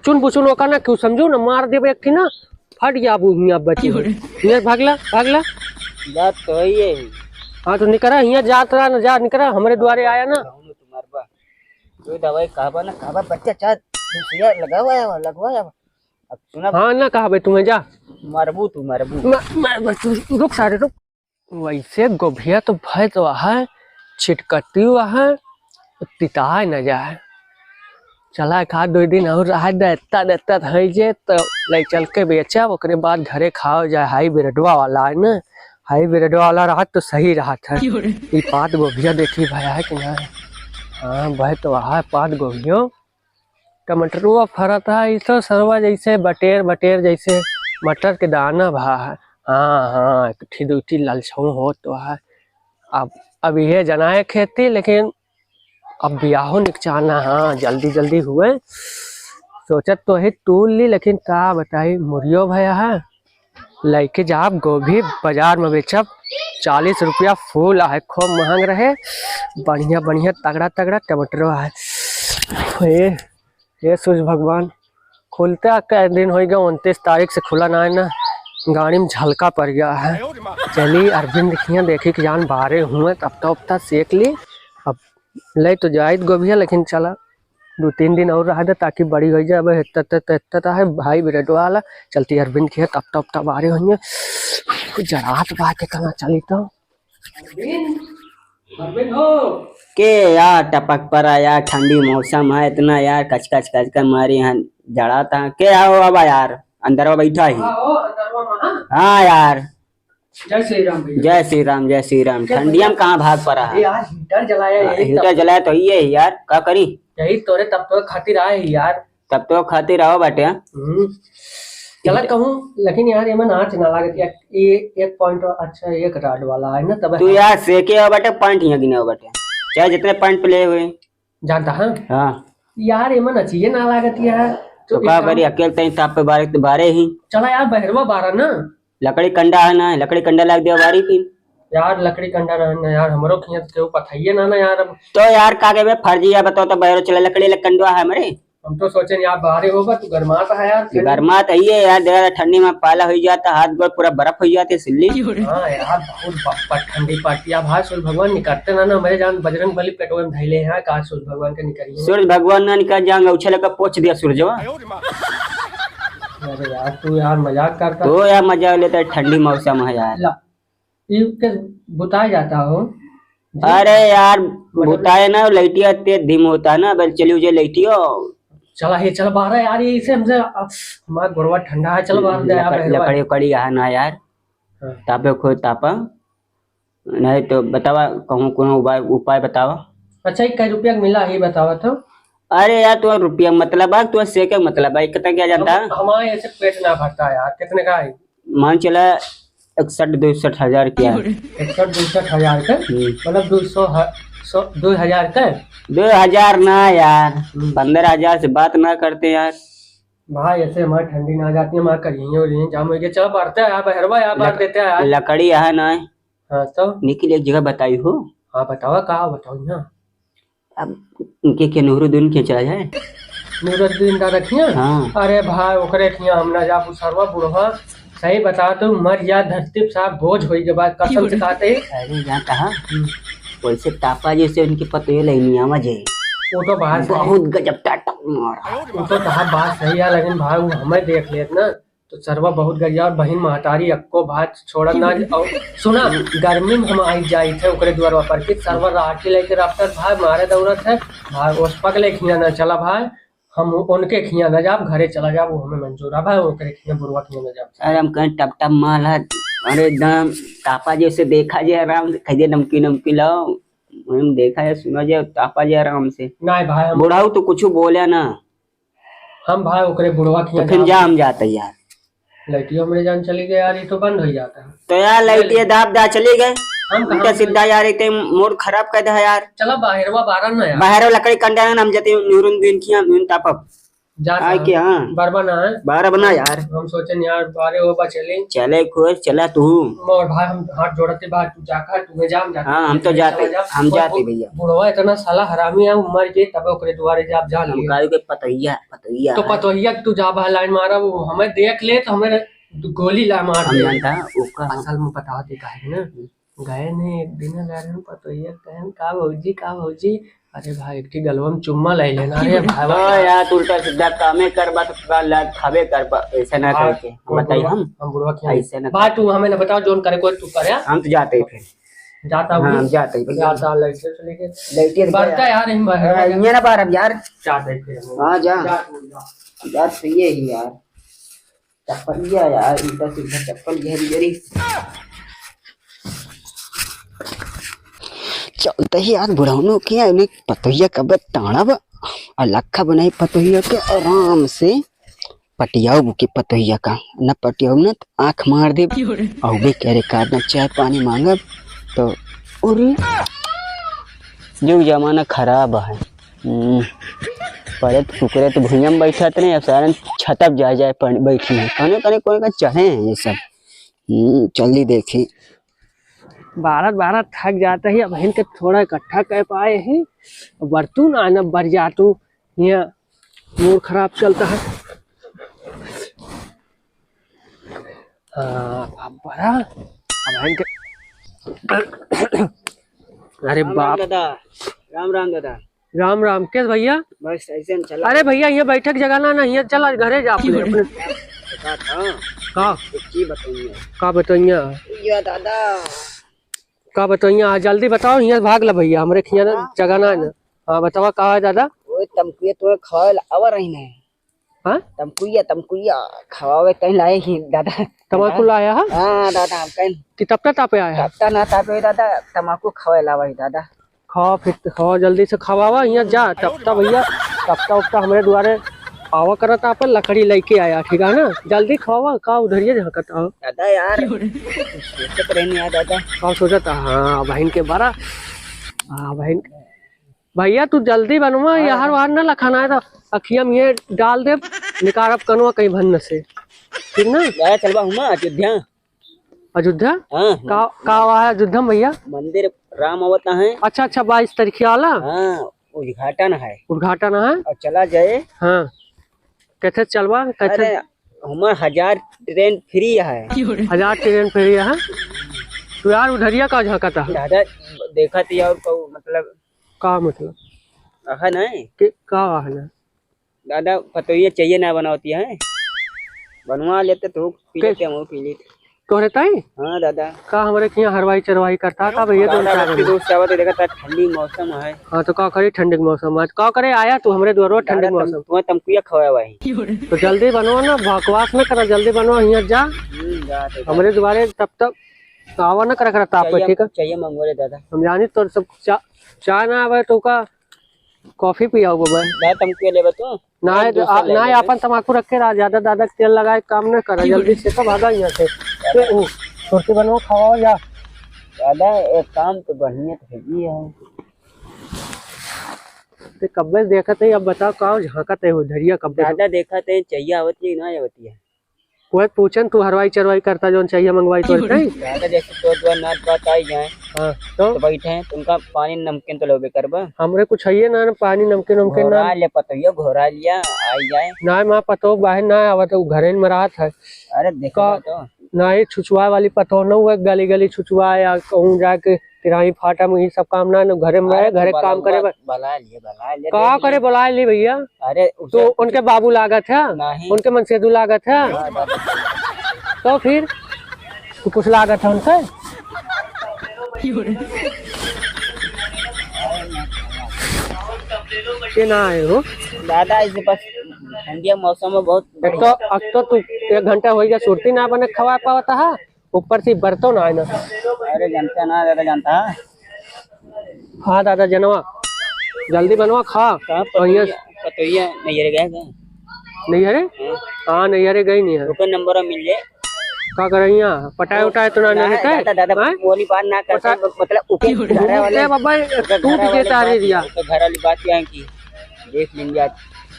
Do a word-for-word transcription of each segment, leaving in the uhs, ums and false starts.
चुन बुचुन ओका ना क्यों समझू ना, मार देबे एक ठी ना, फट जाबू हियाँ बची। हियाँ भागला, भागला। जात तो है ये। हाँ, तो निकरा, हियाँ जात रहा ना, जा निकरा, हमरे द्वारे आया ना। तू दवाई कहबा ना, कहबा बच्चा चार, दूसरा लगावा है, लगवा है। अब सुना। हाँ ना, कहबे तुम्हें जा। मरबू तू, मरबू। म-, म-, म-, तू रुक सारे, रुक। वैसे गोभिया तो भय तो है, छिटकती हुआ है, तिताए न जाए। चला, एक आध दो दिन और रहा दे, इतना, इतना है जे, तो ले चल के बेचब, ओकरे बाद घरे खाओ जाए। हाई ब्रेडवा वाला है ना, हाई ब्रेडवा वाला रहत तो सही रहत है। क्यों रे? ई पात गोभिया देखी भया है कि ना? हाँ, भय तो है पात गोभियो। टमाटरुआ फरत है, ई तो सरवा जैसे बटेर, बटेर जैसे मटर के दाना भा है। हाँ, हाँ, एक ठी दू ठी ललछऊ होत तो है। अब, अब ये जनाए खेती, लेकिन अब बियाहो निकचाना, हाँ, जल्दी जल्दी हुए। सोचत तो ही तूल ली, लेकिन का बताई, मुरियो भया है। लइके जाब गोभी बाजार में बेचब, चालीस रुपया फूल आहे, खूब महंग रहे, बढ़िया बढ़िया तगड़ा तगड़ा टमाटरो आहे। हे, हे सूरज भगवान, खुलते आ कई दिन होइ गया, उनतीस तारीख से खुला ना है ना, गाड़ी में झलका पड़ गया है। चली अरविंद खिया देखी कि जान बारे हुए, तब तो अब तक सेक ली। अब ले तो जाइत गोभिया, लेकिन चला दो तीन दिन और रह दे, ताकि बड़ी हो जाए। अब इतना, इतना, इतना, इतना है भाई ब्रेड वाला, चलती अरविंद के तब, तब, तब आ रहे होंगे। कुछ जरात बात है, कहाँ चली तो। अरविंद, अरविंद हो। के यार टपक परा यार, ठंडी मौसम है इतना यार, कचकच कचकच मारी यहाँ जड़ात है। के आओ बाबा यार, अंदरवा बैठा ही। हाँ, हो, अंदरवा में, हाँ। हाँ यार। जय श्री राम भैया। जय श्री राम, जय श्री राम। जय ठंडिया में भैया। कहाँ भाग परा है? अरे यार, हीटर जलाया हाँ, यही हीटर तब। जलाया तो ये है यार, का करी? यही तोरे तब तो खातिर आए ही यार। तब तो खातिर आओ बाटे। हम्म। चला कहूँ, लेकिन यार, एमन आँच ना लागत यार। ये एक point अच्छा, एक rod वाला है ना, तब तू हम यार सेके आओ बाटे, point यहाँ गिने आओ बाटे। चाहे जितने point पे ले हुए। जानता है? हाँ। यार, एमन अच्छी ये ना लागत यार। तो तो का एक काम करी, अकेल तई ताप पे बारे, बारे ही। चला यार, बहरवा बारा ना। लकड़ी कंडा है ना, लकड़ी कंडा लाग दिया बारी फिर। यार, लकड़ी कंडा ना, ना यार, हमरो खिया तो केहू पठाइए ना, ना यार। अब तो यार, का कहबे, फर्जी है, बताओ तो, बहरो चला, लकड़ी लग कंडवा है हमरे। हम तो सोचे यार, बाहरे होगा, तू गरमात है यार, ठंडी। गरमात है ये यार, देखा ठंडी में पाला हो जाता, हाथ गोड़ पूरा बर्फ हो जाते, सिल्ली। हाँ यार, बहुत ब-, ब-, ठंडी पड़ती है भाई, सूरज भगवान निकलते ना, ना, मेरे जान बजरंग बली पेटवे में धैले हैं, का सूरज भगवान के निकलिए। सूरज भगवान ना निकल जाएंगे, उछल के पोछ दिया सूरजवा। अरे यार, तू यार मजाक करता। तो यार मजाक लेता है, ठंडी मौसम है यार। ला, ये के बुताए जाता हो? जी। अरे यार, बटर बुताए ना, लइटिया ते दिम होता है ना, बल चलियो जे लइटियो। चला हे, चला बाहर यार, ये इसे हमसे, अ, हमारा गोरवा ठंडा है, चला बाहर दे, लकड़-, लकड़ी उकड़ी यहाँ ना यार। हाँ। तापे खो तापा, नहीं तो बतावा, कहूँ कोनो उपाय, उपाय बतावा। अच्छा, ये कै रुपया के मिला, ये बतावा तो। अरे यार, तू रुपया मतलब है, तू से क्या मतलब है, कितना क्या जानता है? हम, हमारे ऐसे पेट ना भरता यार, कितने का है? मान चला, इकसठ दुसठ हजार क्या है? इकसठ दुसठ हजार का? हम्म। मतलब दो सौ ह-, सौ, दो हजार का? दो हजार ना यार, हम्म। पन्द्रह हजार से बात ना करते यार। भाई, ऐसे हमारी ठंडी ना जाती है, हमारा करिए और ये जाम हो गया। चलो, बढ़ते हैं यार, बहरवा यार, बांट लक-, देते हैं यार। लकड़ी यहाँ ना है। हाँ, तो? निखिल, एक जगह बताई हो। हाँ, बतावा, कहाँ बताओ यहाँ? अब उनके के नूरुद्दीन के चला जाए? नूरुद्दीन दादा खिया? हाँ। अरे भाई, ओकरे खिया हम ना जाब, उ सरवा बुढ़वा, सही बता तो, मर जा धरती पे साहब, बोझ होई के बाद, कसम से कहते ही। अरे, यहाँ कहा? हम्म। वैसे तापा जैसे उनकी पतोह लैनिया में जे। वो तो बात सही। बहुत गजब टाटा मारा। वो तो कहा बात सही है, लेकिन भाई, वो हमें देख लेत ना, तो सरवा बहुत गरिया और बहिन महतारी अक्को भात छोड़त ना। और सुना, गर्मी में हम आई जाई थे ओकरे दुआरवा पर कि सरवा राखी लेके रफ्तार भाई मारे दौड़त है, भाई ओस पकले खिया ना चला भाई, हम उनके खिया ना जाब, घरे चला जाब, वो हमें मंजूर है भाई, ओकरे खिया बुढ़वा खिया ना जाब। अरे हम कहें टप टप माल है, अरे एकदम तापा जैसे देखा जे आराम से, कह दे नमकीन नमकीन लाओ, हम देखा है सुना जे तापा जे आराम से। नहीं भाई, हम बुढ़ाऊ तो कुछ बोले ना। हम भाई ओकरे बुढ़वा तो खिया फिर जाब। जा हम जाते यार। लाइटियो हमरे जान चली गए यार, ये तो बंद हो जाता है। तो यार लाइट ये दाब दा चली गए। हम कहाँ उल्टा सीधा यार, इतने मूड खराब कर दे यार। चला बाहरवा बारह ना यार। बाहर लकड़ी कंडा ना, हम जाते नूरुद्दीन खिया, नून तापब। जात आए हन। के, हाँ। बरबा ना है। बारह बना यार। हम सोचन यार, बारह वो बा चले। चले खुश, चला तू। मोर भाई, हम हाथ जोड़ते बा, तू जाकर, तू में जाम, जाते हाँ, हम तो जाते, चला जा। हम और जाते बु-, भैया। बुढ़वा इतना साला हरामी है, मर गए, तब ओकरे दुआरे जाब, जा हम लिए। काहे के पतोहिया, पतोहिया तो है। पतोहिया के तू जा बा लाइन मारा, वो हमें देख ले तो हमें गोली ला मार हम दे। जानता है, ओका हम असल में पता होती काहे ना। गए ने एक दिन गए रहे पतोहिया कहन, "का भौजी, का भौजी?" अरे भाई, एक ठी गलवा में चुम्मा ले लेना। अरे भाई, हाँ यार, तू उल्टा सीधा कामे करबा तो पूरा लात खाबे करबा, ऐसे ना हाँ, करके। हम बताई बुढ़वा, हम? हम बुढ़वा क्या ऐसे ना भाई, कर। तू हमें ना बताओ, जोन करे कोई तू करे। हम तो जाते ही फिर। जाता हाँ, हूँ। हम जाते ही भैया। जाता लड़के से लेके। लड़के से बढ़ता गया। यार, हम बाहर हाँ, ये ना बाहर अब यार। जाते ही फिर हम। हाँ, जा। जा तू, जा। यार, सही है ही यार। चप्पलिया यार, उल्टा सीधा चप्पल यह मेरी। चलते ही आज बुढ़ौनो के, उन्हें पतोहिया कब टाणब, अलखा बनाई पतोहिया के, आराम से पटियाउब के पतोहिया का, न पटियाउब न त आँख मार देब। अउबे करे का, न चाय पानी माँगब तो, अरे, जुग जमाना खराब है। हम्म, परे त कुकुरे त भुइयां में बैठत नहीं, अब सारन छतप जा जाए पड़-, बैठी हैं। कने कने कोई का चढ़े हैं ये सब। हम्म, चल दी देखी। बारह बारह थक जाता है, अब इनके थोड़ा इकट्ठा कर पाए हैं। बरतू ना, ना बर जा तू, यहाँ मूड खराब चलता है। हाँ, अब बड़ा, अब इनके, अरे राम राम बाप। दादा, राम राम दादा। राम राम, केस भैया? बस ऐसे में चला। अरे भैया, ये बैठक जगह ना, ना, ये चला घरे जा अपने, अपने। का था? का? एक चीज बताइए। का बताइए? या दादा। का बताइए? हाँ, जल्दी बताओ, यहाँ भाग ला भैया, हमरे खिया ना हाँ। जगह ना है ना। हाँ, बतावा, का है दादा? ओए, तमकुए तो खवाए लावा रही ने। हाँ? तमकुइया, तमकुइया खवावे कहीं लाए ही दादा। तमाकू लाया है? हाँ दादा, हम कहीं कि तपता तापे आया है? तपता ना तापे दादा, तमाकू खवाए लावा ही दादा। खावा फिर, खावा, जल्दी से खवावा, यहाँ जा, तपता भैया, तपता उपता हमरे दुआरे आवा करत, आप लकड़ी लेके आया, ठीक है ना? जल्दी खवावा, का उधरिए झाँकत हो? दादा यार, सोचत रहनी है दादा। का सोचत? हाँ, बहन के बड़ा, हाँ, बहन। भैया, तू जल्दी बनवा, हाँ। यार वार ना लखाना है तो अखिया में ये डाल दे, निकारब कनवा कहीं भन्न से, ठीक ना? दादा, चलबा हुआ अयोध्या। अयोध्या? हाँ, का, का हुआ है अयोध्या में भैया? मंदिर राम अवता है। अच्छा, अच्छा, बाईस तारीख वाला? हाँ, उद्घाटन है। उद्घाटन है? और चला जाए। हाँ, कैसे चलबा, कैसे? अरे, हमार हजार ट्रेन फ्री है। हजार ट्रेन फ्री है? तो यार, उधरिया का झाँकता है? दादा, देखा थी और को, मतलब, का मतलब? अहा नहीं। के, का अहा ना? दादा, पतोहिया चाहिए ना बनावती है, बनवा लेते तो पी के? लेते, हम पी लेते। तोहरे ताई? हाँ दादा। का हमरे के यहाँ हरवाई चरवाई करता का भैया? दादा, दोस्त चार जब भी दोस्त आवत है, देखा था ठंडी मौसम है। हाँ, तो का करे ठंडी के मौसम आज? का करे आया तू हमरे दुआरवा ठंडी दादा, मौसम? तुम्हें तमकुइया खवाया भाई। तो जल्दी बनवा ना, बकवास ना करा, जल्दी बनवा, यहाँ जा। हम्म, जा तो हमरे दुआरे तब तक आवा ना करा, करा ताप, चाहिए, ठीक है? चाहिए मंगवा ले दादा। हम जानी तो सब चा-, चाय ना आवे तो का कॉफी पियाओ बबा। दादा, तमकुइया लेबा तू? ना, हम दूसरा आ, ले ना, लेबे। आपन तमाकू रख के रहा, ज्यादा दादा के तेल लगाए काम ना करा, जल्दी से तो भागा यहाँ से। ए, ऊ, सुरती बनवा, खवाओ जा। दादा, एक काम तो बढ़िया तो है ही है। ते कब्बे से देखत है, अब बताओ का झाँकत है उधरिया कब्बे से? दादा, देखत है, चाहिए आवत है, ना आवत है। कोई पूछन तू हरवाई चरवाई करता जौन चाहिए मंगवाई तो कहीं? दादा, जैसे तो दो नात बात आई जाए, हाँ, तो? तो बैठे हैं, तो उनका पानी नमकीन तो लेबे करबा। हमरे कुछ है ना, ना पानी नमकीन वमकीन ना। घोरा ले पतोहिया, घोरा लिया, आई जाए। ना, माँ पतो बाहर ना आवत, वो घरे में रहत है। अरे, देखा का-, तो। ना, ये छुछुआ वाली पतो न हुआ, गली गली छुछुआ या कहूँ जाके तिराही फाटा में ये सब काम ना, ना घरे में रहे, अरे, तो घरे काम करे बला-, बा-, बला लिए, बला लिए, का देख करे लिए। बुलाए ली भैया? अरे, तो उसे उनके बाबू लागत है? नहीं। उनके मनसेदू लागत है? हाँ, दादा। तो फिर तू कुछ लागत है उनसे? ये ना आए हो। दादा, इसे बस ठंडिया मौसम में बहुत एक तो, बढ़िया। अब तो तू एक घंटा हो गया, सुरती ना बने खवा पावता है। ऊपर से बरतो ना है ना। अरे जानता ना, दादा जानता है। हाँ दादा जनवा, जल्दी बनवा खा। कहाँ और ये पतोहिया, पतोहिया नैहरे गए का? नैहरे? हाँ। हाँ, नैहरे गई नहीं है। ओकर नंबर मिल जाए। का करैया? पटाए उटाए तो ना, ना, नहीं देते? दादा, दादा, हाँ? वो वाली बात ना करते, पटा-, मतलब, ओके, क्यों? घरे वाले, ए बाबा, ओके, टूट घरे वाले देता रे बात, रिया। ओके, घर वाली बात क्या है कि देख लेंगे आज।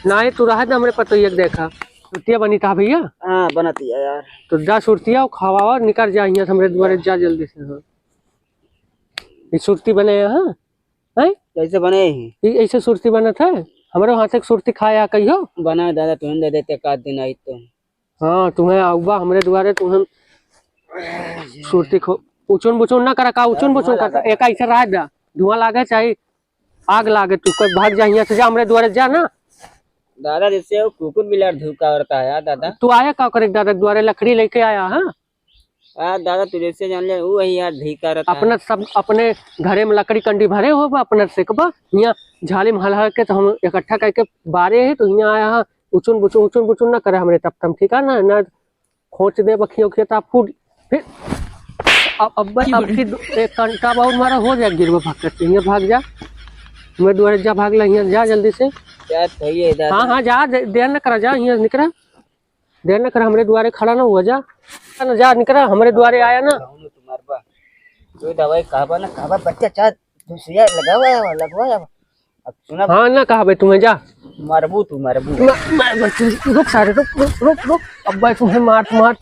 नाही, तू रहा था हमरे पतोहिया के देखा। सुरतिया बनी था भैया? हाँ, बनतिया यार। तो जा सुरतिया खावा और निकल जा यहाँ से हमरे दुआरे, जा जल्दी से। हाँ, ये सुरती बने है, हाँ? हैं? कैसे बने ही? ये ऐसे सुरती बनत है? हमरे हाथ के सुरती खाया कहियो? बना दादा, तुम दे देते एक आध दिन आई तो। हाँ, तुम्हें आउबा हमरे दुआरे, तुम्हें सुरती खो, उचुन बुचुन ना करा का, उचुन बुचुन का, एक ऐसे रह जा, धुआं लागे चाहे आग लागे, तू कब भाग जा यहाँ से, जा हमरे दुआरे जा ना। दादा, जैसे वो कुकुर बिलार धुका और का यार दादा। तू आया का करे दादा दुआरे, लकड़ी लेके आया, हाँ? आ दादा, तू जैसे जान ले, वो वही यार धिका रहता है। अपना सब अपने घरे में लकड़ी कंडी भरे हो बा, अपना सेकबा, यहाँ झाली में हल हल के तो हम इकट्ठा करके बारे है, तो यहाँ आया है, उचुन बुचुन, उचुन बुचुन ना करे हमरे तब तम, ठीक है ना, ना खोच दे बखियो खेत आप फूट, फिर अब, अब, अब की दो- एक घंटा बहुत मारा हो जाए, गिरबा भाग करते, यहाँ भाग जा, मैं दुआरे जा, भाग ला, यहाँ जा जल्दी से। क्या भैया इधर हाँ, हाँ, जा, दे-, देर न करा, जा, यहाँ निकरा। देर न कर, हमरे दुआरे खड़ा ना हुआ, जा। ना, जा, निकरा, हमरे दुआरे आया ना। तू मरबा। तू दवाई कहबा ना, कहबा, बच्चा, चार, तू सुइया लगावा, लगवा। अब सुना। हाँ, ना कहबे तुम्हें, जा। मरबू तू, मरबू। म-, म-, म-, रुक सारे, रुक, रुक, रुक, रुक। अब भाई तुम्हें मार, मार।